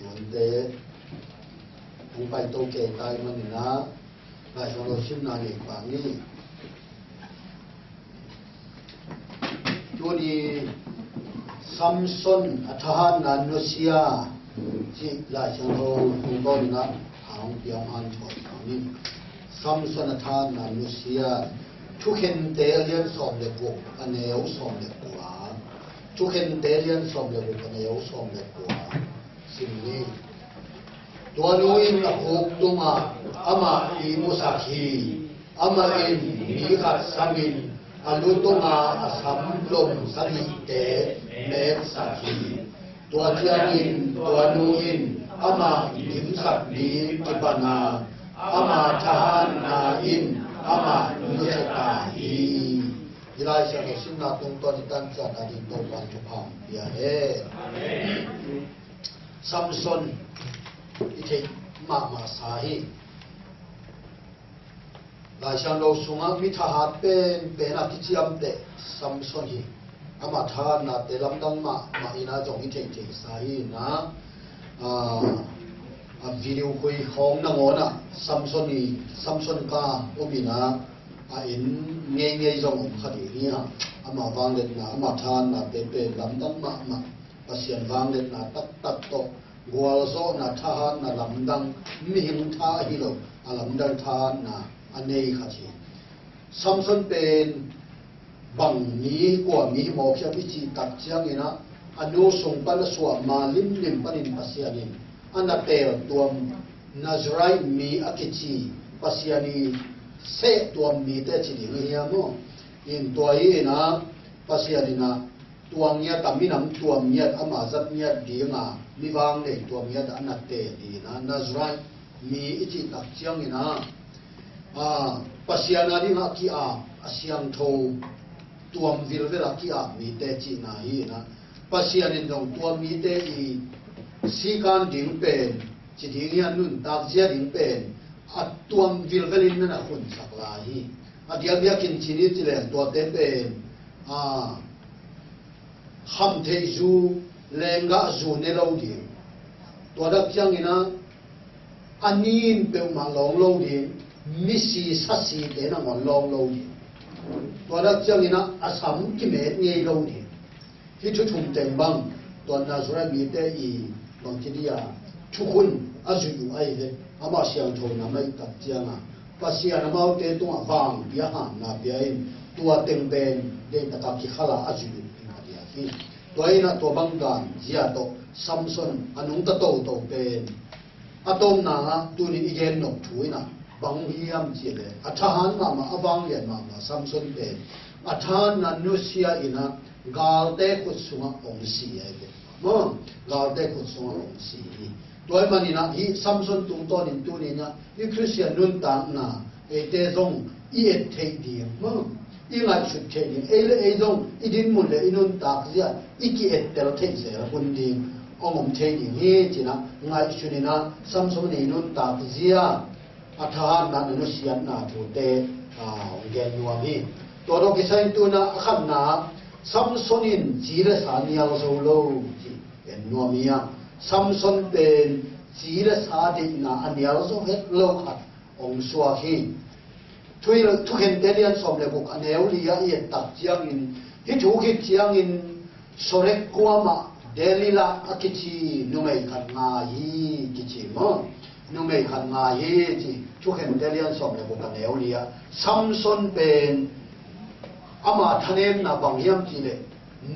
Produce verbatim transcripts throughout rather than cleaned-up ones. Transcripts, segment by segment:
Tuante hong paito kei tai maninah Laisiangtho simna nei pah ni. Tuni Samson a thahatna nusia cih Laisiangtho tungtawninah a hong piang hanthawn pah ni. Samson a thahatna nusia, Thukhente a lian sawm le guk, a neu sawm le kua. Thukhente a lian sawm le guk, a neu sawm le kua. Sim ni. Tua nu in a khuk tungah amah ihmusak hi. Amah in mi khat samin a lu tunga a sam lom sagihte meksak hi. Tua ciangin tua nu in amah dimsak ding kipan a, ama thahatna in amah nusia ta hi. Hih Laisiangtho simna tungtawn i tancian a ding Topa'n thupha hong pia hen. Samson i theih mahmah sa hi. Laisiangtho sungah mi thahat penpen a kiciamteh Samson hi. Ama thahatnate lamdang mahmah in a zong i theihtheih sa hi na. A, a video khui khawng nangawnah Samson i, Samson ka om in a, a inn ngeingei zong om kha ding hi a. Ama vangliatna, ama thahatnate pen lamdang mahmah. Pasian vangliatna taktak tawh gualzawhna thahatna lamdang, mihing tha ahi lo a lamdang thahatna a nei khat hi. Samson pen bang mi, kua mi hi mawk hiam i cih tak cianginah a nu sung pan a suah ma limlim panin Pasian in a na teel tuam Nazarite mi a kici Pasian i seh tuam mite ci ding hi hiam maw? In tua hi inah Pasian inah tua ngiat a minam tua ngiat ama zat ngiat dinga mi vanglei tua ngiat a na teel ding a Nazarite mi i cih tak ciangin a, a, Pasian a dingah ki-ap a siangtho tuam vilvel a ki-ap mite cihna hi inah Pasian in zong tua mite i sikan ding pen ci ding hi a nuntak zia ding pen a tuam vilvel in na na khunsak lai hi. A diakdiakin ci ni ci leng tuate pen a, khamtheih zu, lenggah zu ne lo ding. Tua dak ciangin a, a nin peuhmah lawng lo ding, misi sasite nangawn lawng lo ding. Tua dak ciangin a, a sam kimet ngei lo ding. Hih thu thum teng bang tua Nazareth mite i bangci dia thukhun a zuih uh ahih leh amah siangtho na maih tak cianga Pasian amaute tungah vangpi a hanna pia in tua teng pen deihtakah kikhal a a zuih uh hi mah diak hi. Tua inah tua bang dan zia tawh Samson a nungta toto pen a tawpna ah tuni i gen nop thu inah bang hiam cih leh a thahat mahmah a vanglian mahmah Samson pen a thahatna nusia inah galte khut sungah hong si ahi ve. Maw, galte khut sungah hong si hi. Tua ahih maninah hih Samson tungtawnin tuni inah hih Khristian nuntakna eite zong i et theih ding maw? i ngaihsut theih ding, ei le ei zong i dinmun le i nuntak zia i ki-ettel theih zel hun ding hong om thei ding hi, ci-in ah ngaihsun in ah Samson i nuntak zia, a thahatna, na nusiatna thute, aa, hong gen nuam hi. Tua tawh kisai in tu-in ah a khatna, Samson in ci le sa nial zo lo, ci en nuam hi. A Samson pen ci le sa deihna a nial zo het lo khat hong suak hi. Thu, Thukhente lian sawm le guk, a neu li ah i et tak ciangin, hih thu khit ciangin Sorek kuamah Delila a kici numei khat ngai hi, kici maw? Numei khat ngai hi, ci. Thukhente lian sawm le guk, a neu li ah. Samson pen ama thanemna bang hiam cih leh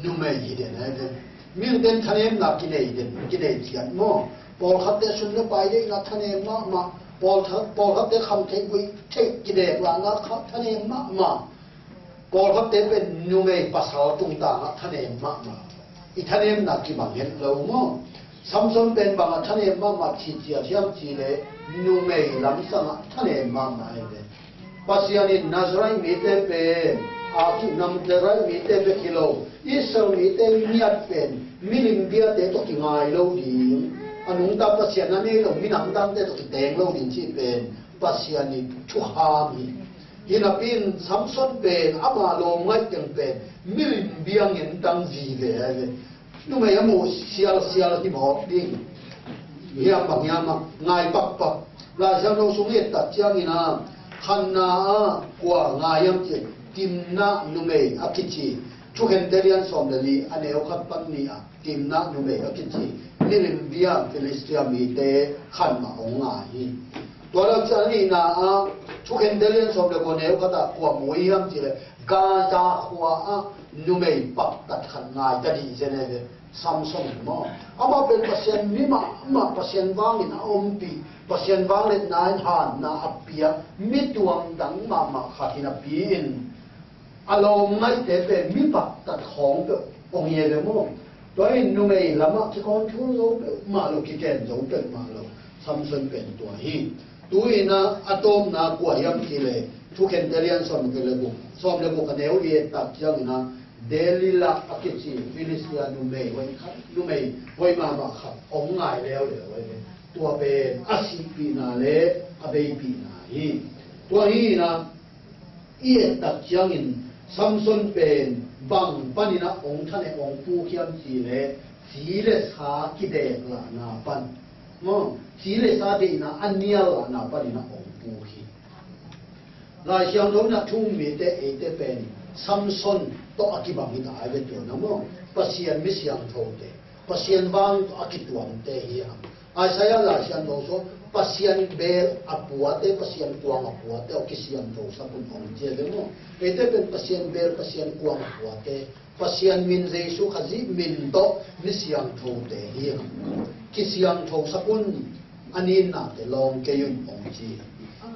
numei hi den ahi ve. Mihingte in thanemna kinei den, kinei ciat maw? Pawlkhatte sum le pai deihna thanem mahmah. Pawlkhat, pawlkhatte kham theih guih theih kideklahna kha thanem mahmah. Pawlkhatte pen numei pasal tungtang ah thanem mahmah. I thanemna kibang het lo maw? Samson pen bang ah thanem mahmah cih ciat hiam cih leh numei lamsang ah thanem mahmah ahi ve. Pasian in Nazarite mite pen, a, Nazarite mite bek hi lo, Israel mite miat pen milim biate tawh kingai lo ding, a nungta Pasian a nei lo minam dangte tawh kiteng lo ding cih pen Pasian in thukham hi. Hi napi in Samson pen ama lawm ngaih teng pen milim bia ngen dang vive ahi ve. Numei a muh sialsial hi mawk ding. Hiam bang hiam a ngai pakpak. Lai Siangtho sung i et tak ciangin a, khatna ah kua ngai hiam cih leh Timna numei a kici. Thukhente lian sawm le li, a neu khat pan nih ah, Timna numei a kici milim bia Filistia mite khat mah hong ngai hi. Tua lak ciang a nihna ah, Thukhente lian sawm le kua, neu khat ah kua mu hiam cih leh Gaza khua ah numei paktat khat ngai ta dih zen ahi ve. Samson in maw? Amah pen Pasian mi mahmah, Pasian vangin a ompih, Pasian vangliatna in hanna a piak, mi tuamdang mahmah khat hi napi in, a lawm ngaihte pen mi paktat khawng peuh hong hi ve maw? Tua in numei lamah kikawn thul zo peuhmah lo, kiken zo peuhmah lo. Samson pen tua hi. Tu-in a, a tawpna kua hiam cih leh, Thukhente lian sawm le guk, sawm le guk, a neu li et tak ciangin a, Delila a kici Filistia numei hoih khat, numei hoih mahmah khat hong ngai leuleu ahi ve. Tua pen a sihpihna le a beipihna hi. Tua hi-in a, i et tak ciangin Samson pen bang panin a hong thanem hong puk hiam cih leh ci le sa kideklahna pan, maw, ci le sa deihna a nial lahna panin a hong puk hi. Lai Siangtho in a thu-um mite, eite pen Samson tawh a kibang hi ta ahi ve, tua na maw? Pasian mi siangthote, Pasian vang tawh a kituamte hi hang. Isaiah Lai Siangtho sung, Pasian beel a puate, Pasian kuang a puate aw, kisiangtho sak un, hong ci ahi ve maw? Eite pen Pasian beel, Pasian kuang a puate, Pasian min, Jesu Khazih min tawh mi siangthote hi hang. Kisiangtho sak un, a ninnate lawng kei un, hong ci.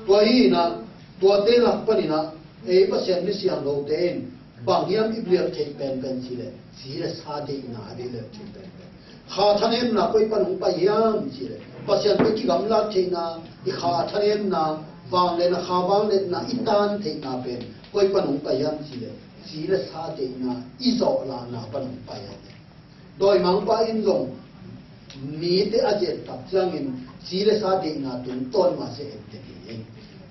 Tua hi-in a, tuate lak panin a, ei Pasian mi siangthote in bang hiam i liak theih penpen cih leh, ci le sa deihna i liak theih penpen. Kha thanemna koi pan hong pai hiam cih leh, Pasian tawh i kigamlat theihna, i kha thanemna, vangliatna, kha vangliatna i tan theihna pen koi pan hong pai hiam cih leh, ci le sa deihna i zawh lahna pan hong pai hi. Dawimangpa in zong mite a zet tak ciangin ci le sa deihna tungtawn mah zia en tek hi.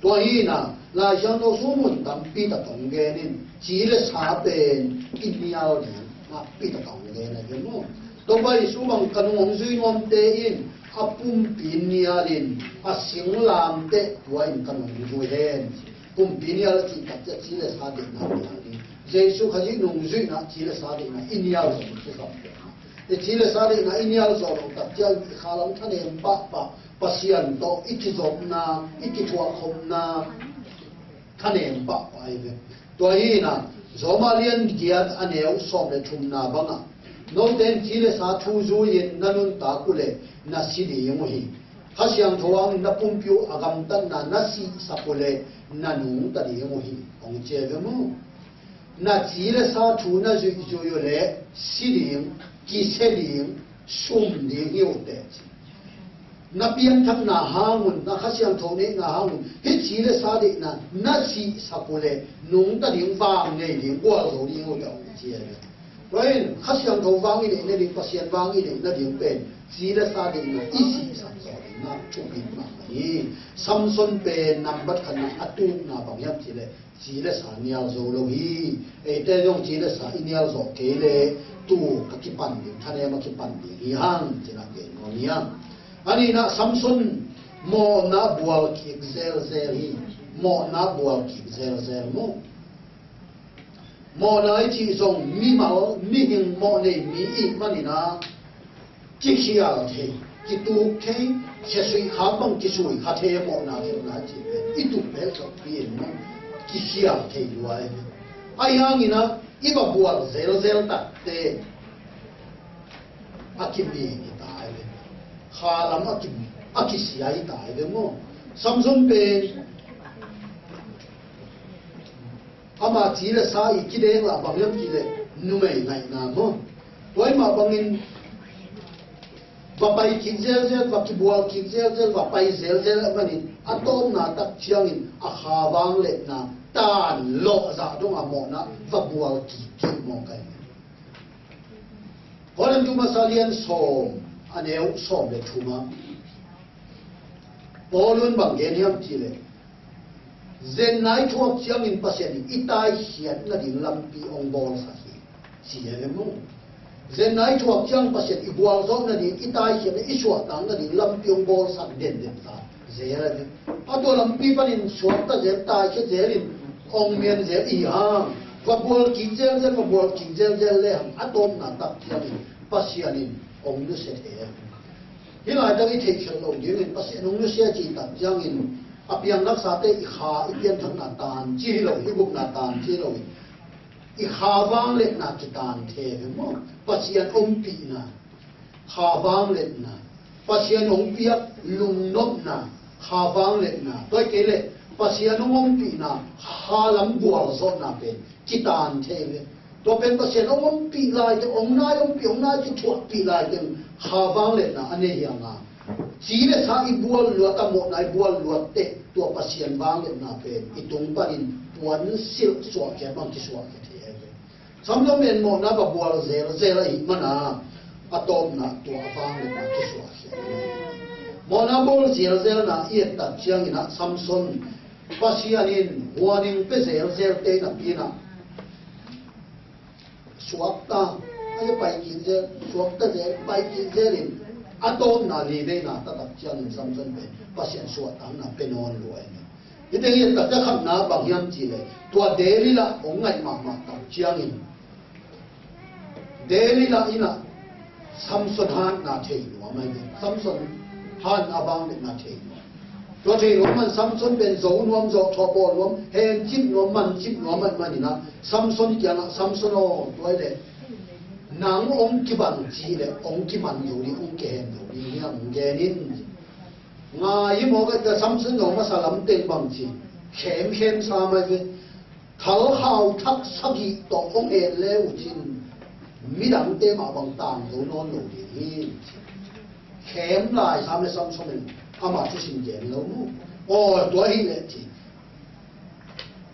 Tua hi-in a, Lai Siangtho sung mun tampi tak hong gen in, ci le sa pen i nial ding tampi tak hong gen ahi ve maw? Topa Jesu bang, ka nung hong zui nuamte in a pumpi nialin, a singlamteh tua in ka nung zui hen. Pumpi nial a cih tak ciang ci le sa deihna nial ding. Jesu Khazih nungzuihna ci le sa deihna i nial zawh ding ci kham peuhmah. I ci le sa deihna i nial zawh loh tak ciang i khalam thanem pahpah, Pasian tawh i kizopna, i kithuahkhopna thanem pahpah ahi ve. Tua hi-in a, Rom a lian giat a neu sawm le thumna bangah, note in ci le sa thu zui-in na nuntak uh leh na si ding uh hi. Kha Siangtho hangin na pumpi uh a gamtatna na sihsak uh leh na nungta ding uh hi, hong ci ahi ve maw? Na ci le sa thu na zuihzuih uh leh si ding, kisia ding, sum ding hi uh teh, ci. Na pianthakna hang un, na Kha Siangtho neihna hang un, hih ci le sa deihna na sihsak uh leh nungta ding, vang nei ding, gualzo ding uh tawh ci hi. Tua in Kha Siangtho vang i neih nading, Pasian vang i neih nading pen ci le sa deihna i sihsak zawh ding na thupi mahmah hi. Samson pen nambat khatna a tukna bang hiam cih leh ci le sa nial zo lo hi. Eite zong ci le sa i nial zawh kei leh tu ka kipan ding, thanem a kipan ding hi hang, ci-in a gen nuam hi hang. A nihna, Samson mawhna bual kik zelzel hi. Mawhna bual kik zelzel maw? Mawhna i cih zong mimal, mihing mawh nei mi i hih manin a, kikhial thei, kituk thei, khe sui kha bang kisui kha thei, mawhna khelhna cih pen i tup pen sawtpi in maw, kikhial thei lua hi. Ahi hangin a, i va bual zelzel takte a kimi hi ta hi ve. Kha lam a ki, a kisia hi ta hi ve maw? Samson pen ama ci le sa i kideng lah bang hiam cih leh numei ngaihna maw? Tua ahih mah bangin va pai kik zelzel, va kibual kik zelzel, va pai zelzel ahih manin a tawpna tak ciangin a kha vangliatna tan lawh zah dong a mawhna va bual kik kik mawk hi. Korin thu masa lian sawm, a neu sawm le thum ah Paul in bang gen hiam cih leh, zetna i thuak ciangin Pasian in i taikhiat nading lampi hong bawlsak hi, ci hi ve maw? Zetna i thuak ciang Pasian i gualzawh nading, i taikhiat nading, i suahtak nading lampi hong bawlsak denden ta zel hi ve. A tua lampi panin suakta zel, taikhiat zel in hong mian zel i hi hang. Va bual kik zelzel, va bual kik zelzel le hang a tawpna tak ciangin Pasian in hong nusia thei hi. Hih laitak i theihkhiat loh dingin Pasian hong nusia cih tak ciangin a piang laksate i kha, i pianthakna tan ci hi lo, i gupna tan ci hi lo hi. I kha vangliatna kitan thei hi maw? Pasian ompihna, kha vangliatna, Pasian hong piak lungnopna, kha vangliatna, tua hi kei leh Pasian hong ompihna, kha lam gualzawhna pen kitan thei hi. Tua pen Pasian hong ompih lai teng, hong nai ompih, hong nai kithuahpih lai teng kha vangliatna a nei hi hang a, ci le sa i bual luat a, mawhna i bual luat teh tua Pasian vangliatna pen i tung panin puansilh suahkhiat bang kisuahkhiat hi hi. Samson pen mawhna va bual zelzel ahih manin a tawpna tua a vangliatna kisuahkhiat hi. Mawhna bawl zelzelna i et tak ciangin a Samson Pasian in warning pia zelzelte napi-in a suakta, a pai kik zel, suakta zel, pai kik zel in a tawpna liveina taktak ciangin Samson pen Pasian suahtakna pia nawn lua hi. Hih teng hi taktak khatna bang hiam cih leh tua Delilah hong ngaih mahmah tak ciangin Delilah in a Samson hanna thei nuam ahi ve. Samson hanna vangliatna thei nuam. Tua thei nuam man Samson pen zo nuam, zawhthawh bawl nuam, hencip nuam, mancip nuam ahih manin a Samson kiangah, Samson aw, tua hi leh nang hong kibang ci leh hong kiman zo ding, hong kihen zo ding hiam, hong gen in. Ngai hi maw, ka Samson zong masa lam teng bang ci, khemkhem sam ahi ve. Thalkhau thak sagih tawh hong hen le uh cin midangte mah bang tang zo nawn lo ding hi. Khem lai sam le Samson in ama thusim gen lo mu. Aw, tua hi leh ci.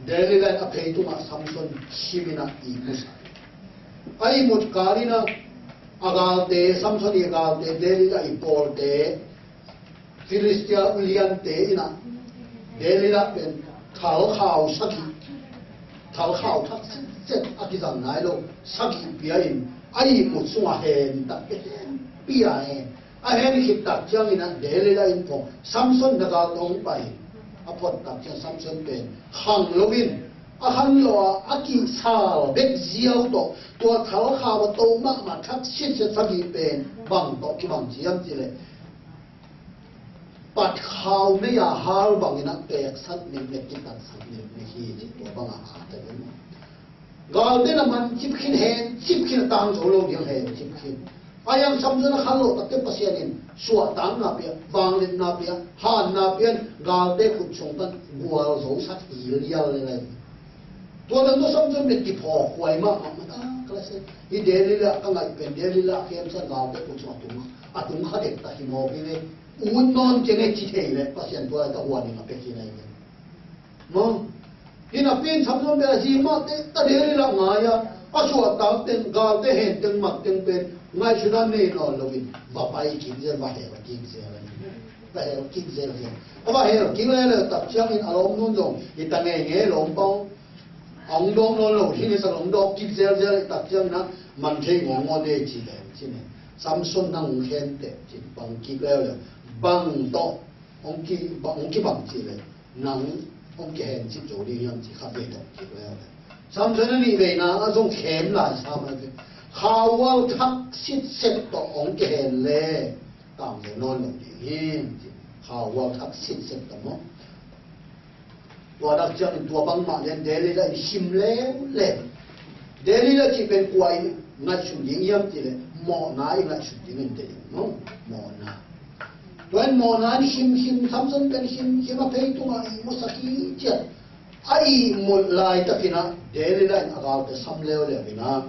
Delilah a phei tungah Samson simin a ihmu sa. A ihmut kalin a, a galte, Samson i galte, Delilah i pawlte, Filistia uliante in a Delilah pen thalkhau sagih, thalkhau thak sitset a kizang nai lo sagih pia-in a ihmut sungah hen tak, hen pia hen. A hen khit tak ciangin a Delilah in phawk, Samson, na galte hong pai. A phawk tak ciang Samson pen khang loin, a khang lo a, a kisal bek ziau tawh tua thalkhau a to mahmah thak sitset sagih pen bang tawh kibang hiam cih leh patkhau mei a hal bangin a peksak neknek, kitatsak neknek hi, ci tua bang a, a ta ding. Galte na mancip khin, hencip khin, a tang zo lo ding hencip khin. A hiang Samson a khang lo takte Pasian in suahtakna pia, vangliatna pia, hanna pia in galte khut sung pan gualzo sak hi lial le lai. Tua dan tawh Samson pen kiphawk huai mahmah, mata ka la se. Hi Delilah ka ngaih pen, Delilah khemsa galte khut sung a tung, a tung kha dek ta hi mawk hi ve. Ut nawn keng e ci thei leh Pasian tua laitakin huan in a pia khin ahi ve. Maw? Hi napi in Samson bel a zi mah te ta Delila ngai a, a suahtak teng, galte hen teng, mat teng pen ngaihsutna nei nawn loin va pai kik zel, va hel kik zel ahi. Va hel kik zel hi. A va hel kik lele tak ciangin a lawmnu zong hi ta ngeingei, lawmpa a hong dawk nawn lo ding hi sak, hong dawk kik zelzel tak ciangin a man thei ngawngawn e ci leng ci ne. Samson nang hong khen teh ci, bang kik leuleu, bang tawh hong ki, bang hong kibang ci leng, nang hong kihen cip zo ding hiam ci khat vei tawh kik leuleu. Samson a nih veina ah zong khem lai sam a ci. Khauhual thak sitset tawh hong kihen le tang ve nawn lo ding hi ci. Khauhual thak sitset tawh maw? Tua dak ciangin tua bangmah lian Delila in sim leuleu. Delila cih pen kua in ngaihsun ding hiam cih leh mawhna in ngaihsun ding in teh ding maw? Mawhna. Tua in mawhna in himhim, Samson pen himhim a phei tungah ihmu sak hi ciat. A ihmut laitakin ah Delila in a galte sam leuleu in ah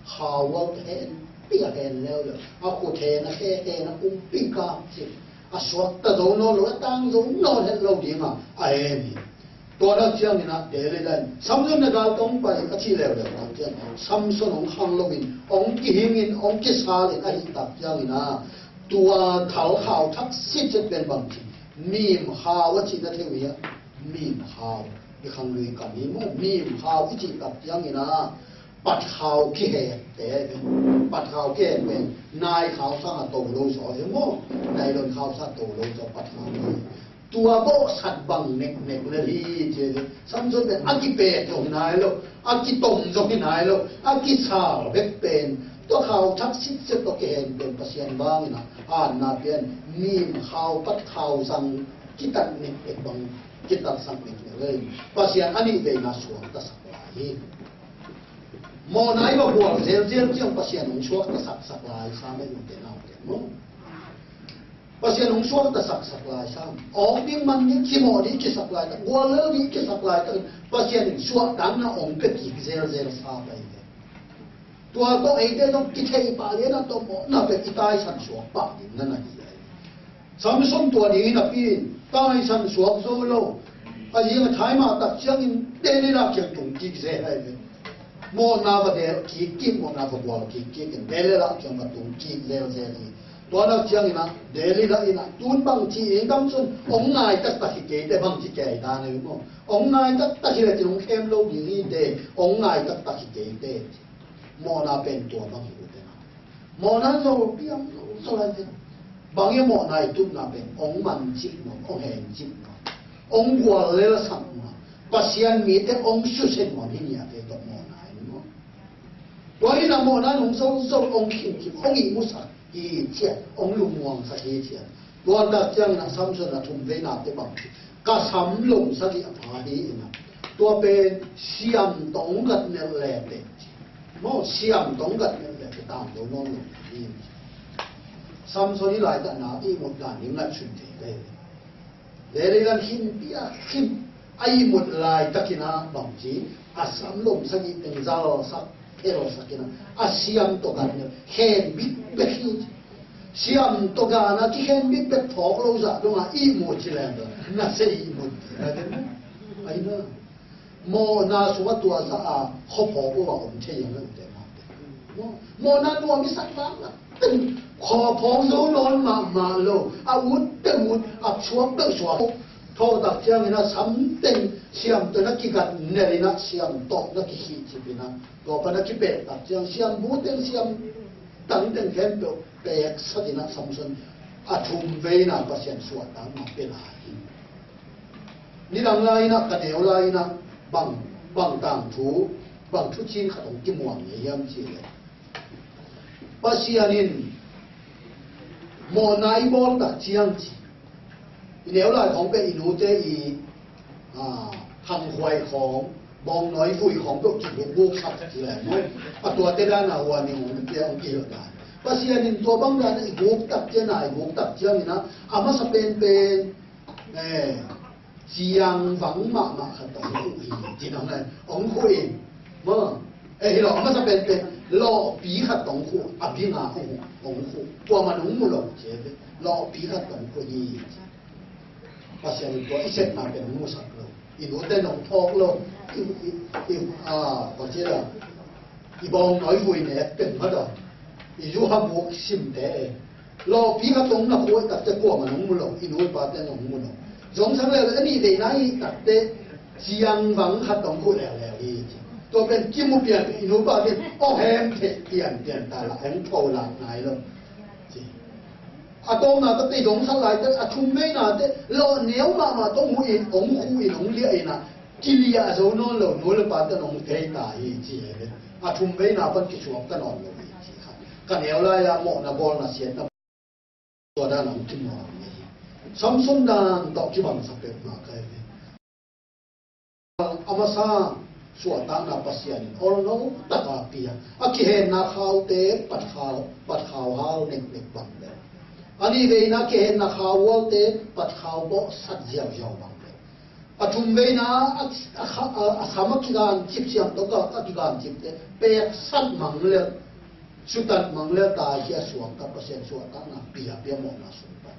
khauhual henpih a hen leuleu, a khut hen, a khe hen, a kumpi kap ci. A suakta zo nawn lo, a tang zo nawn het lo dingah a hen hi. Tua dak ciangin ah Delila in Samson na gal tawh hong pai a cih leuleu tak ciang Samson hong khang loin, hong kihingin, hong kisalin ahih tak ciangin ah tua thalkhau thak sitset pen bang ci, mim khau a cihna thei uh hi a, mim khau. I khanglui kam hi maw, mim khau i cih tak ciangin ah patkhau kihekte, patkhau kihek pen nai khau sangah to lo zaw hi maw, nailon khau sangah to lo zaw patkhau kihek. Tua bawhsat bang neknek le hi ci. Samson pen a kipet zong hi nai lo, a kitom zong hi nai lo, a kisal bek pen tua khau thak sitset tawh kihen pen Pasian bangin ah hanna pian, mim khau patkhau sang kitat neknek bang, kitatsak neknek le Pasian a nih veina suaktasak lai hi. Mawhna i va bual zelzel ciang Pasian hong suakta saksak lai sam e, ute naute maw? Pasian hong suakta saksak lai sam. Awk ding, man ding, kimawh ding kisak laitak, guallel ding kisak laitak, Pasian in suahtakna hong pia kik zelzel sa pai ve. Tua tawh eite zong kithei pah lian a tawh mawhna pia i taisan suak pah ding na na hi. Samson tua ding hi napi in taisan suak zo lo. A zing a thai mah tak ciangin Delila kiang tung kik zel ahi ve. Mawhna va del kik kik, mawhna va bual kik kik in Delila kiang va tung kik zel zel hi. Tua nak ciangin ah Delila in ah tun bang ci ing, Samson hong ngai taktak hi kei teh, bang ci kei dan ahi maw? Hong ngai taktak hi le cin hong khem lo ding hi teh, hong ngai taktak hi kei teh. Mawhna pen tua bang hi ute na. Mawhna zol piang zol zol lai teh. Bang hi mawhna i tupna pen hong man cih nuam, hong hen cih nuam, hong guallel sak nuam, Pasian mite hong susia nuam hi nia teh tawh mawhna hi maw? Tua hi na mawhna in hong zolzol, hong khimkhim, hong ihmusak hi ciat, hong lungmuangsak hi ciat. Tua tak ciangin ah Samson a thum veina teh bang ci, ka sam lom sagih a pha hi in ah, tua pen siam tawh hong gatnelh le teh ci. Maw, siam tawh hong gatnelh le teh tang lo nawn lo hi. Samson i laitakna i mut dan ding ngaihsun thei le. Lelelan himpi a him a ihmut laitakin ah bang ci, a sam lom sagih teng zalsak phelsak in ah, a siam tawh gan hen bit bek hi. Siam tawh gan a kikhen bit bek phawk lo zah dongah ihmut ci leng na se ihmut. Ahi na. Mawhna sungah tua zah a khuaphawk uh a om thei a, na ute mawhte. Mawhna nuam i sak vang a, khuaphawk zo nawn mahmah lo, a ut peuh ut, a suak peuh suak. Thawh tak ciangin a sam teng siam tawh na kigat nel in ah, siam tawh na kikhih cip in ah, tua pan a kipek tak ciang siam bu teng siam tang teng khempeuh peksak in ah, Samson a thum vei in ah Pasian suahtakna pia lai hi. Nidang lai in ah, ka neu lai in ah, bang, bang tangthu, bang thucin khat hong kimuang ngei hiam cih leh, Pasian in mawhna i bawl tak ciang ci, i neu lai khawng pen i nute i, a, hanghuai khawng, bawngnawi vui khawng peuh kigukguk sak ci leh maw? A tuate dan a huan i hong pia hong kihilh dan. Pasian in tua bang dan a i guk tak ciang a, i guk tak ciangin ah, a masa penpen, eh, ciang vang mahmah khat tawh hong khuh hi, ci nang lai, hong khuh in, maw, Eh, hi lo, a masa penpen, lawhpi khat tawh hong khuh, a bing a hong, hong khuh. Kuamah nong mu lo, ci ve. Lawhpi khat tawh hong khuh hi, ci. Pasian in tua i sepna pen hong musak lo. I nute nong thawk lo. I, i, i, a, tua ci la. I bawng nawi vui nek pen mah daw. I zu ha buk simte, eh. Lawhpi khat tawh na khuh takte kuamah nong mu lo, i nu i pate nong mu lo. Zong sang leh a nih veina i takte ciang vang khat tawh khuh leuleu hi, ci. Tua pen kimu pian, i nu pa pen aw hem theh pianpian ta la, hong tho lak nai lo, ci. A tawpna takte i zong sang laite, a thum veina te lawh neu mahmah tawh mu in, hong khuh in, hong liah in a, kiliah zo nawn lo, nu le pate nong thei ta hi, ci hi ve. A thum veina pan kisuak ta nawn lo hi, ci kha. Ka neu lai-a mawhna bawlna siatna tua dan a hong kimuang hi. Samson dan tawh kibang sa peuhmah ka hi ve. A masa suahtakna Pasian in awlno taka pia. A kihenna khaute patkhau, patkhau hau neknek bang le. A nih veina kihenna khau ualte patkhau bawhsat ziauziau bang le. A thum veina a, a, a, a sam a kigan cip siam tawh a, a kigan cipte peksak mang le, sutat mang le, tai hi a suakta Pasian suahtakna pia pia mawhna sung pan.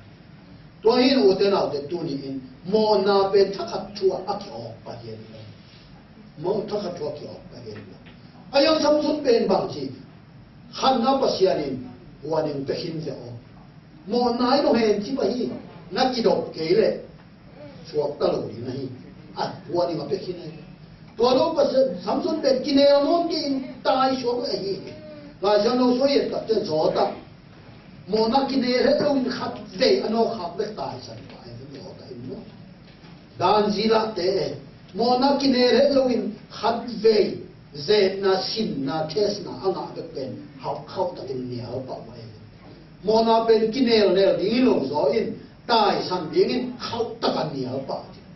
Tua hi in ute naute tuni in mawhna pen thakhat thu a kiawk pah hi lo. Mawh thakhat thu a kiawk pah hi lo. A yang Samson pen bang ci, khatna Pasian in huan in pia khin ve aw. Mawhna in hong hen ci pah hi, na kidop kei leh suakta lo ding na hi. A, huan in a pia khin ahi. Tua lo Pasian, Samson pen kinel nawn kei in tai suak leh ahi. Lai Siangtho soi et tak ciang zawta. Mawhna kinel het lo in khat vei a nawk khak bek taisan pah ahi zawta in maw. Dan zilahte e. Mawhna kinel het lo in khat vei zetna, sinna, testna a ngah bek pen hauh khauh takin nial pah mah ahi. Mawhna pen kinelnel ding hi lo zaw in taisan dingin khauh taka nial pah ding.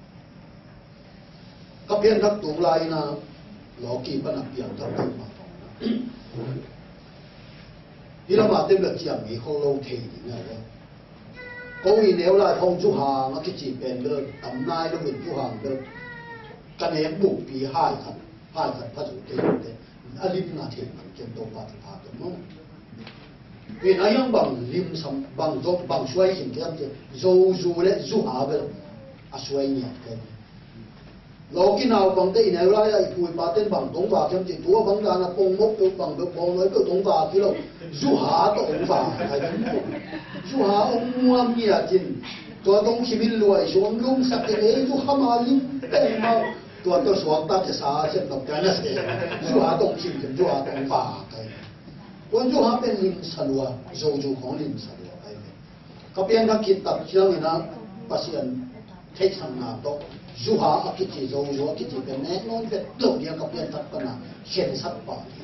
Ka pianthak tung lai-in a lawki pan a piangthak tung mah. Hih lamah te bel ciang mi khol lo thei ding a le. Ko i neu lai khong zuhang a kici pen bel tam nai lo in zuhang bel ka nek bukpi hai khat, hai khat pha zu thei te. A lim na thei man ken to pa thupha to maw. Pen a hiang bang lim sam, bang zo, bang suai sim te am te, zo zu le zuha bel a suai niat te. Lawki naupangte i neu lai-a i pu i paten bang tong vak hiam cih, tua bang dana pongmok peuh bang peuh bawngnawi peuh tong vak hi lo. Zuha tawh hong vak hi. Zuha hong muam ngiat in. Tua tong khimin luai suang lungsak in ei zuha ma lim peuhmah. Tua tawh suakta kisa sian tawh ka na se. Zuha tong khim khim zuha tong vak hi. Tua zuha pen limsa lua, zozu khong limsa lua hi. Ka pianthak khit tak ciangin a Pasian theihsakna tawh zuha a kici, zozo a kici pen nek nawn vet lo ding a ka pianthak pana khensat pah hi.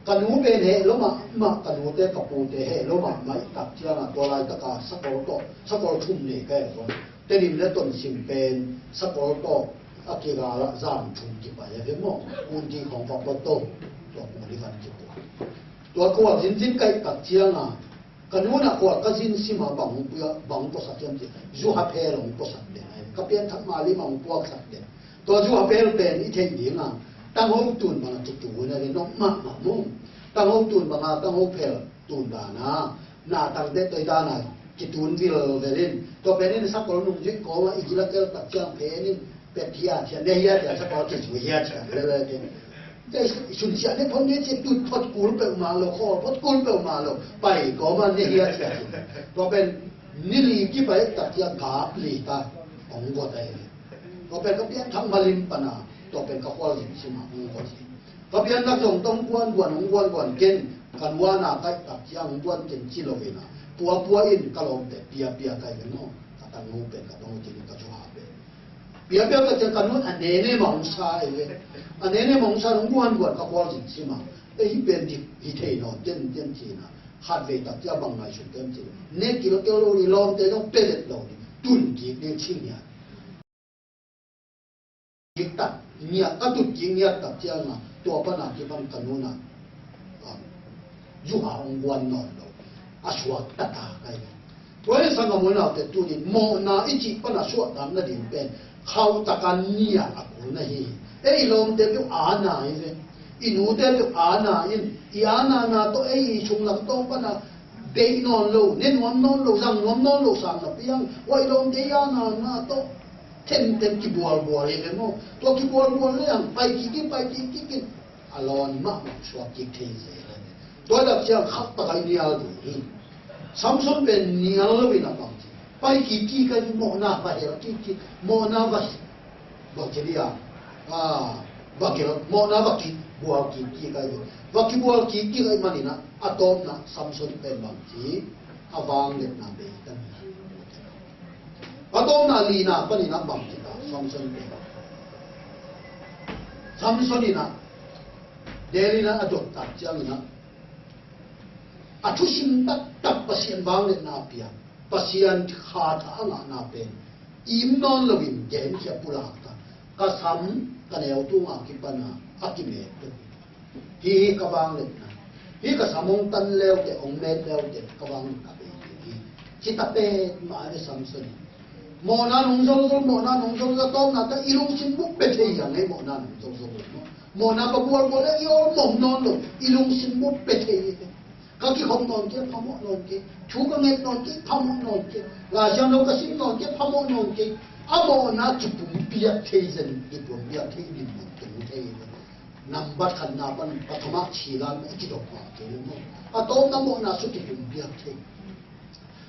Ka nu pen heh lo mahmah, ka nute ka pute heh lo mahmah i tak ciangin tua laitaka sakol tawh, sakol thum nei ka heh zaw. Tedim le Tonsim pen sakol tawh a kigal ah zan thum kipai a ve maw. Kunti khawng pah pawt to, tua kuli van kipua. Tua khual zinzin ka hih tak ciangin Ka nu in a khual ka zin sim a bang hong pia, bang hong puasak hiam cih, zuha phel hong puasak den ahi. Ka pianthak ma lim a hong puaksak den. Tua zuha phel pen i theih ding a, tangho tun bang a kitun ahi, nop mahmah mu. Tangho tun bang a, tangho phel tun dan a, na tangte toi dan a kitun vilvel in. Tua pen in sakol nungzui kawm a i gil a tel tak ciang phen in, pet hiat hiat, ne hiat hiat, sakol kizui hiat hiat, le le te. Te sunsiah ne phot ne ci, tut phot kul peuhmah lo, khawl phot kul peuhmah lo, pai kawm a ne hiat hiat. Tua pen ni li kipai tak ciang gap li ta, hong guat ahi. Tua pen ka pianthak ma lim pana, tua pen ka khual zin sim a hong guat hi. Ka pianthak zong tawh hong guan guan, hong guan guan ken, ka nu a na ka hih tak ciang hong guan ken ci lo in a, pua pua in ka lawmte pia pia ka hi maw, ka tangho pen, ka tangho cin in ka zuha pen. Piapia ka ciang ka nun a nene mah hong sa ei ve. A nene mah hong sa nong buan buan ka khual zin sim a. Ei hih pen dik hi thei nawn ten ten ci-in a. Khat vei tak ciang bang ngaihsut tem ci. Ne kilkel lo ni, lawmte zong pia let lo ni. Tun kik ding ci ni a. Kik tak ngiat, ka tut kik ngiat tak ciang a. Tua pan a kipan ka nun a. Zuha hong buan nawn lo. A suak tata ka hi. Tua hi sanggamul naute tunin mawhna i cih pan a suahtak nading pen khauh taka nia a kul na hi. Ei lawmte peuh a na hi ve. I nute peuh aana in, i aana na tawh ei i sunglam tawng pana beih nawn lo, ne nuam nawn lo, zang nuam nawn lo sang na piang, huai lawmte i aana na tawh themthem kibualbual hi ve maw. Tua kibualbual le ang pai kik in, pai kik kik in, a lawn mahmah suak kik thei zel hi. Tua dak ciang khak tak a i nial ding hi. Samson pen nial lo in a bang ci, pai kik kik a, mawhna va hel kik kik, mawhna va bang ci dia, ah, va kil, mawhna va kibual kik kik a, va kibual kik kik a, i manin a, a tawpna Samson pen bang ci, a vangliatna bei tan. A tawpna lina panin a bang ci ta, Samson pen, Samson in a, Delila a dot tak ciangin a, a thusim taktak Pasian vangliatna a piang, Pasian kha tha a ngahna pen im nawn loin genkhia pulak ta. Ka sam, ka neu tunga kipana a kimet pen hi, hi ka vangliatna. Hi ka sam hong tan leute, hong met leute, ka vangliatna pen hi. Ci ta pen mah a, Samson in mawhna nung zolzol, mawhna nung zolzol, tawpna ta i lungsim buk pe thei a ngei, mawhna nung zolzol. Mawhna ka bualbual le i awlmawh nawn lo, i lungsim buk pe thei hi. Ka kikhop nawn kei, phamawh nawn kei. Thu ka nget nawn kei, phamawh nawn kei. Laisiangtho ka sim nawn kei, phamawh nawn kei. A mawhna kipumpiak thei zen, kipumpiak thei zen, kipumpiak thei zen. Nambat khatna pan pathama thilan i kidok mah kei maw. A tawpna mawhna sung kipumpiak thei.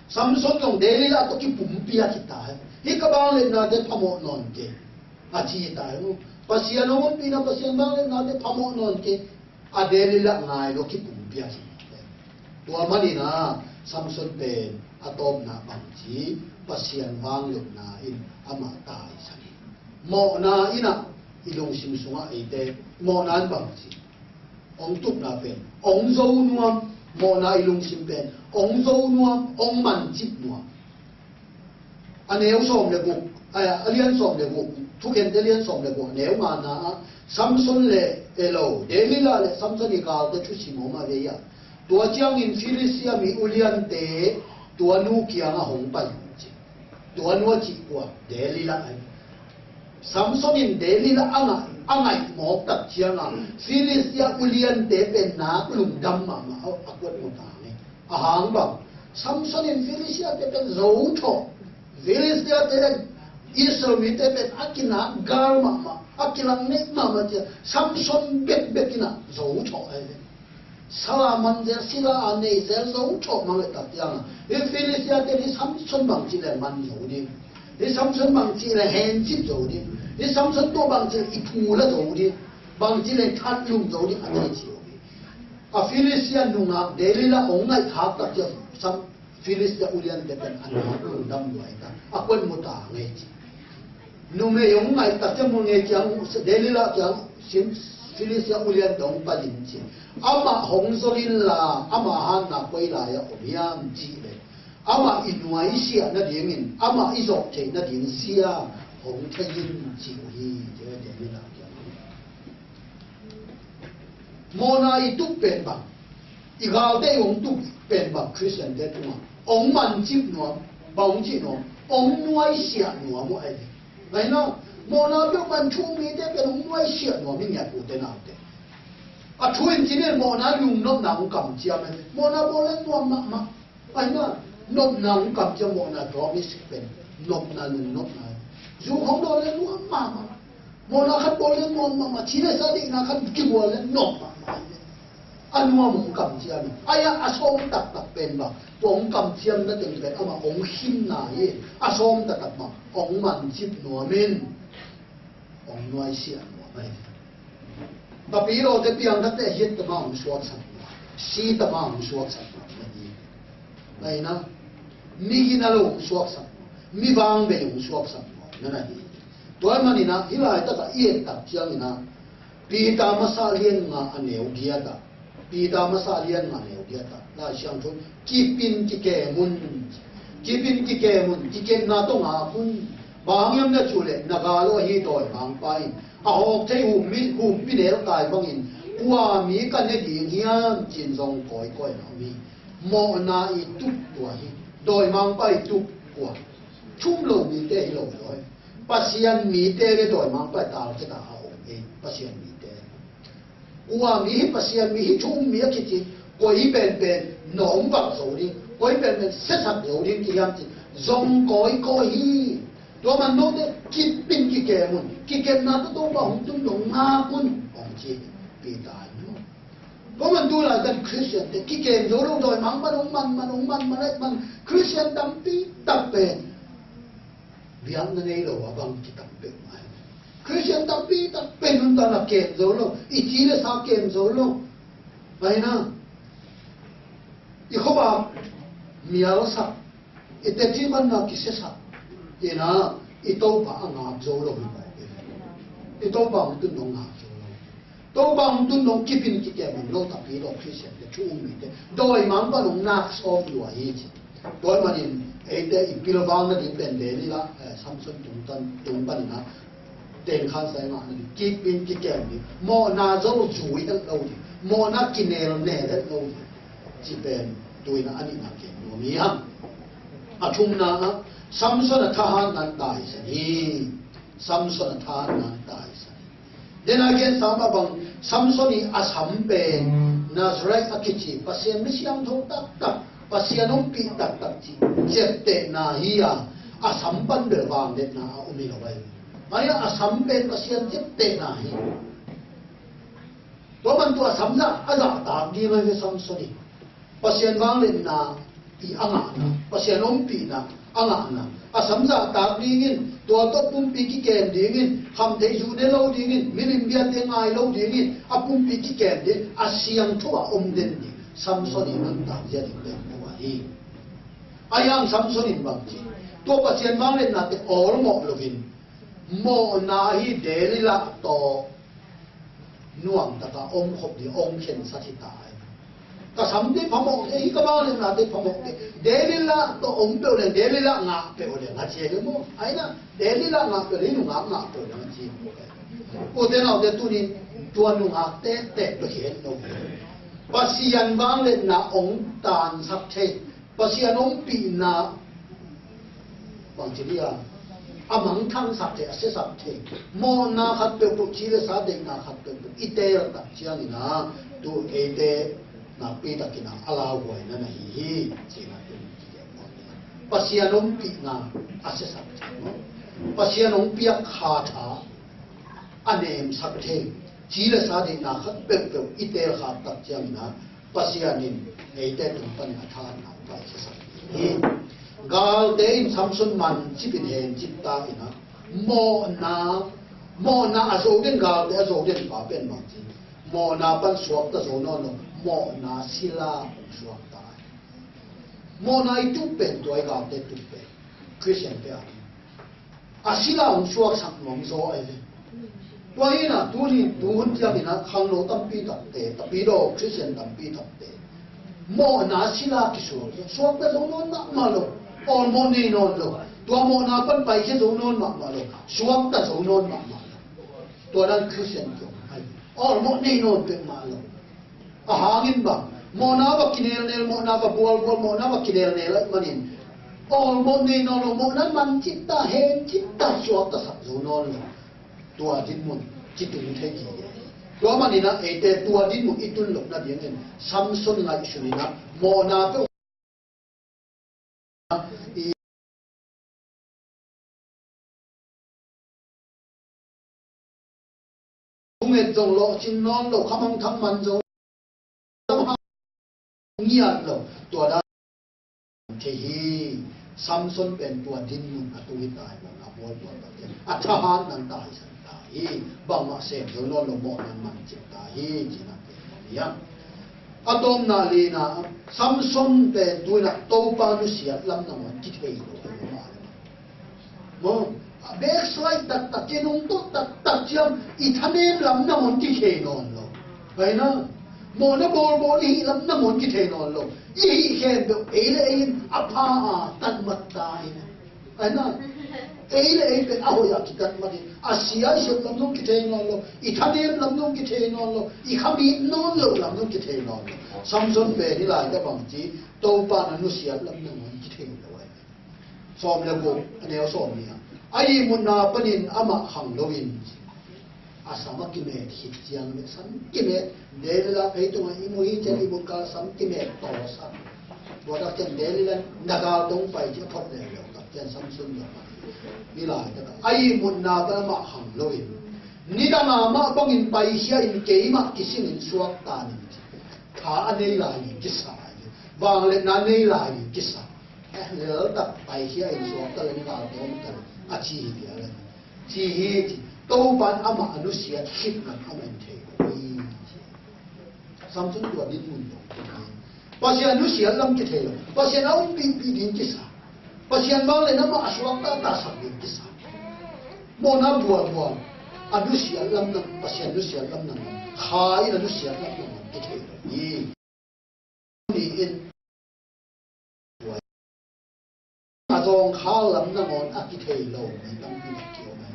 Samson zong Delila tawh kipumpiak hi ta hi. Hi ka vangliatnate phamawh nawn kei, a ci hi ta hi maw. Pasian hong ompihna, Pasian vangliatnate phamawh nawn kei. A Delila ngai lo, kipumpiak hi. Tua manin a Samson pen a tawpna bang ci, Pasian vangliatna in amah taisan hi. Mawhna in a i lungsim sungah eite, mawhna in bang ci, hong tupna pen hong zo nuam, mawhna i lungsim pen hong zo nuam, hong mancip nuam. A neu sawm le guk, a, a lian sawm le guk, Thukhente lian sawm le guk, a neu ngana ah, Samson le, e lo, Delila le Samson i galte thusim om a vei a. Tua ciangin Filistia mi uliante tua nu kiangah hong pai un ci. Tua nu a cih kua, Delila ahi. Samson in Delila a ngah, a ngaih mawk tak ciangah Filistia uliante pen nak lungdam mahmah a, a kuat mu ta hi. A hang bang, Samson in Filistiate pen zo thawh, Filistiate le Israel mite pen a kinak gal mahmah, a kilang neih mahmah ciang Samson bekbek in a zo thawh ahi ve. Sala man zel, sila a nei zel, zo thawh mang le tak ciang a, hi Filistiate hi Samson bangci le man zo ding, hi Samson bangci le hencip zo ding, hi Samson tua bangci le i phula zo ding, bangci le thatlum zo ding, a nei ci uh hi. A Filistia nungak Delila hong ngaih khak tak ciang Sam-, Filistia uliante pen a nak lungdam lua hi ta, a kuat mu ta ngei ci. Numei hong ngaih tak ciang mu ngei ciang, Delila kiang sin, Filistia uliante hong pai in ci. Amah hong zol inla, ama hatna koi lai-ah om hiam cih leh, amah i nuaisiah nadingin, amah i zawh theih nading sia hong thei in ci uh hi, ci Delila kiang. Mawhna i tup pen bang, i galte i hong tup pen bang, Khristiante tungah hong mancip nuam, bang hong cih nuam, hong nuaisiah nuam uh ahi ve. Ngaihna, mawhna peuhmah in thu-um mite pen hong nuaisiah nuam hi, ngiat ute naute. A thu in ci nen, mawhna lungnopna hong kamciam ahi ve. Mawhna bawl le nuam mahmah. Ahi na, nopna hong kamciam, mawhna promise pen nopna, lungnopna. Zu khong dawn le nuam mahmah. Mawhna khat bawl le nuam mahmah. Ci le sa deihna khat kibual le nuam mahmah. A nuam hong kamciam hi. Ahi a, a sawm taktak pen bang, tua hong kamciamna teng pen amah hong khimna hi. A sawm taktak bang, hong mancip nuam in, hong nuaisiah nuam ahi. Papi lawte piang takte hiat tama hong suaksak nuam, si tama hong suaksak nuam na hi. Ahi na, mi gina lo hong suaksak nuam, mi vangbei hong suaksak nuam na na hi. Tua manin a, hih laitak a i et tak ciangin a, Peter masa lian nga a neu giat ah, Peter masa lian nga neu giat ah, Lai Siangtho, kip in kikem un, kip in kikem un, kikemna tawh ngak un. Bang hang hiam na cih leh, na gal uh ahi dawimangpa in a hawk thei humpi, humpi nelkai bangin kua mi ka ne ding hiam ci-in zong kawikawi na om hi. Mawhna i tup tua hi. Dawimangpa i tup kua? Thu-um lo mite hi lo zaw hi. Pasian mite le dawimangpa i talkhiat a om hi, Pasian mite. Kua mi hi Pasian mi hi, thu um mi a kici, koi penpen nawm vak zo ding, koi penpen siasak zo ding kihiam ci, zong kawikawi hi. Tua man note kipin kikem un, kikemna tawh Topa hong tun dong ngak un, hong ci Peter in. Tua man tu laitak Khristiante kikem zo lo, dawimangpa hong manman, hong manman, manman, Khristian tampi tak pen biakna nei lo a bang kitam peuhmah hi. Khristian tampi tak pen nuntakna kem zo lo, i ci le sa kem zo lo. Ahi na, i khuavak mialsak, i teci banna kisiasak, i na, i Topa a ngak zo lo hi. I Topa hong tun dong ngak zo lo. Topa hong tun dong kipin kikem lo, tapi dawh Khristiante, thu um mite, dawimangpa hong nak sawm lua hi ci. Tua ahih manin eite i pilvang nading pen Delilah, eh, Samson tung tan, tung panin ah tengkhan sa i ngah nading, kipin kikem ding, mawhna zo zui het lo ding, mawhna kinelnel het lo ding, ci pen tu-in ah a nihna kem nuam hi hang. A thumna ah Samson a thahatna in taisan hi. Samson a thahatna in taisan hi. Dena gen sang mah bang, Samson i a sam pen Nazarite a kici Pasian mi siangtho taktak, Pasian ompih taktak ci ciaptehna hi a, a sam pan bel vangliatna a om hi lo ahi. Ahi a, a sam pen Pasian ciaptehna hi. Tua man tua a sam zah a zahtak ding ahi ve Samson i. Pasian vangliatna i a ngahna, Pasian ompihna a ngahna, a sam zahtak dingin, tua tawh pumpi kikem dingin, khamtheih zu ne lo dingin, milim biate ngai lo dingin, a pumpi kikem ding, a siangtho a om den ding, Samson i nuntak zia ding pen tua hi. Ahi hang Samson in bang ci, tua Pasian vangliatnate awlmawh loin, mawhna hi Delilah tawh nuamtaka om khop ding, om khensat hi ta hi. Ka samte phamawh kei hi, ka vangliatnate phamawh kei. Delilah tawh om peuh leng, Delilah ngah peuh leng a ci hi maw? Ahi na, Delilah ngah peuh leng, nungak ngah peuh leng a ci hi maw? Ute naute, tuni tua nungak tektek bek hi het lo. Pasian vangliatna hong tansak thei, Pasian ompihna bangci dia, a mangthangsak thei, a siasak thei, mawhna khat peuhpeuh, ci le sa deihna khat peuhpeuh i teel tak ciangin ah, tu eite nakpi takin ah a lauhuaina na hi hi, cihna tu. Pasian ompihna a siasak thei maw? Pasian hong piak kha tha a nemsak thei, ci le sa deihna khat peuhpeuh i teel kha tak ciangin ah, Pasian in eite tung panin a thahatna hong paisiasak hi. Galte in Samson mancip in hencip ta in ah, mawhna, mawhna a zo den, galte a zo den pa pen bangci, mawhna pan suakta zo nawn lo, mawhna sila hong suakta hi. Mawhna i tup pen tua hi, galte tup pen, Khristiante a hi. A sila hong suaksak nuam zaw ahi ve. Tua hi-in ah, tuni, tuhun ciangin ah, khangno tampi takte, tapidaw Khristian tampi takte, mawhna sila kisuak, suakta zo nawn mahmah lo, awlmawh nei nawn lo. Tua mawhna pan paikhia zo nawn mahmah lo, suakta zo nawn mahmah lo. Tua dan Khristian kiom ahi. Awlmawh nei nawn peuhmah lo. A hangin bang, mawhna va kinelnel, mawhna va bualbual, mawhna va kinelnel ahih manin, awlmawh nei nawn lo, mawhna mancip ta, hencip ta, suaktasak zo nawn lo. Tua dinmun kitung thei kei hi. Tua manin ah eite tua dinmun i tun loh nadingin Samson ngaihsun in ah, mawhna peuh i, thunget zong lawhcing nawn lo, khamangthang man zong ngiat lo. Tua dan thei hi. Samson pen tua dinmun a tung hi ta hi, mawhna bualbual tak ciang a thahatna in taisan ta hi. Bangmah sem zo nawn lo, mawhna mancip ta hi, cihna pen hi a. A tawpna lina, Samson pen tu-in ah Topa nusiat lam nangawn kithei lo a hi mah. Maw, a backslide taktak, kinungto taktak ciang i thanem lam nangawn kithei nawn lo. Ahi na, mawhna bawlbawl i hih lam nangawn kithei nawn lo. I hih khempeuh ei le ei in a pha a tatmat ta hi. Ahi na, ei le ei pen a hoih a kitatmat hi. A sia i sep lam zong kithei nawn lo. I thanem lam zong kithei nawn lo. I khamit nawn loh lam zong kithei nawn lo. Samson pen hi lai ka bang ci, Topa na nusiat lam nangawn kithei lo ahi. Sawm le guk, a neu sawm nih ah, a ihmutna panin amah khang loin, A sam a kimet khit ciang le sam kimet, Daniel a phei tungah i mu hi ciang i mutkal sam kimet tawh sam. Tua tak ciang Daniel in na gal dong pai ci a phot leuleu tak ciang Samson zong a i laitak a i mutna pan amah khang loin, nidang a mah bangin paikhia in keimah kisingin suakta ning ci. Kha a nei lai ning kisa, vangliatna a nei lai ning kisa. Eh, leltak paikhia in suakta le na gal dong ta a ci hi dia le. Ci hi ci. Topan amah a nusiat khit nang amah in thei lo hi. Samson tua dinmun dong hi. Pasian nusiat lam kithei lo. Pasian a umpihpih ding kisa. Pasian vangliatna amah a suakta tasak ding kisa. Mawhna bualbual. A nusiat lam nang, Pasian nusiat lam nang. Kha in a nusiat lam nang kithei lo hi. Ni in a zawngkhal lam nangawn a kithei lo mi tampi tak ki om a.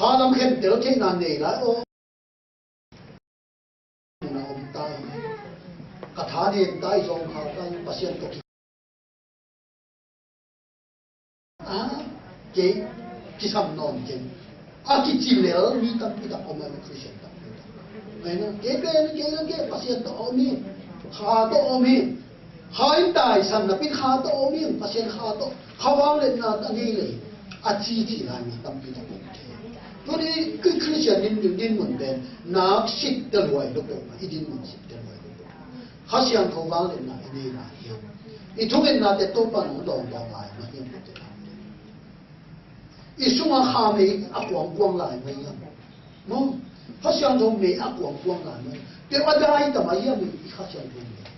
Kha lam khentel theihna nei lai aw. Na om ta hi. Ka tha nen ta hi zawngkhal ta hi, Pasian tawh ki A, kei kisam nawn kei. A kici lel mi tampi tak om a, Christian tampi tak. Ahi na, kei pen, kei la kei Pasian tawh om hi. Kha tawh om hi. Kha in taisan napi Kha tawh om hi. Pasian Kha tawh. Kha vangliatna a nei lei. A cici lai mi tampi tak om thei. Tuni Christian din, dinmun pen nak sit te luai lo peuhmah. I dinmun sit te luai lo peuhmah. Kha Siangtho vangliatna i nei lai hiam? I thungetnate Topa nong dawng dawng lai mah hiam? I sungah Kha mei a kuangkuang lai mah hiam? Maw, Kha Siangtho mei a kuangkuang lai mah hiam? Peuh a dai ta mah hiam i Kha Siangtho mei?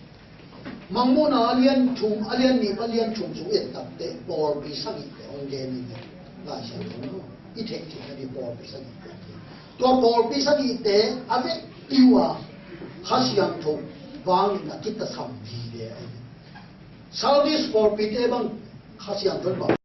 Mangmuhna a lian thum, a lian nih, a lian thum sung i et takteh pawlpi sagihte hong gen hi. Lai Siangtho maw, i theih theihna ding pawlpi sagihte. Tua pawlpi sagihte a vekpi uh a Kha Siangtho vangliatna kitasam vive ahi. Sardis pawlpite bang Kha Siangtho in bang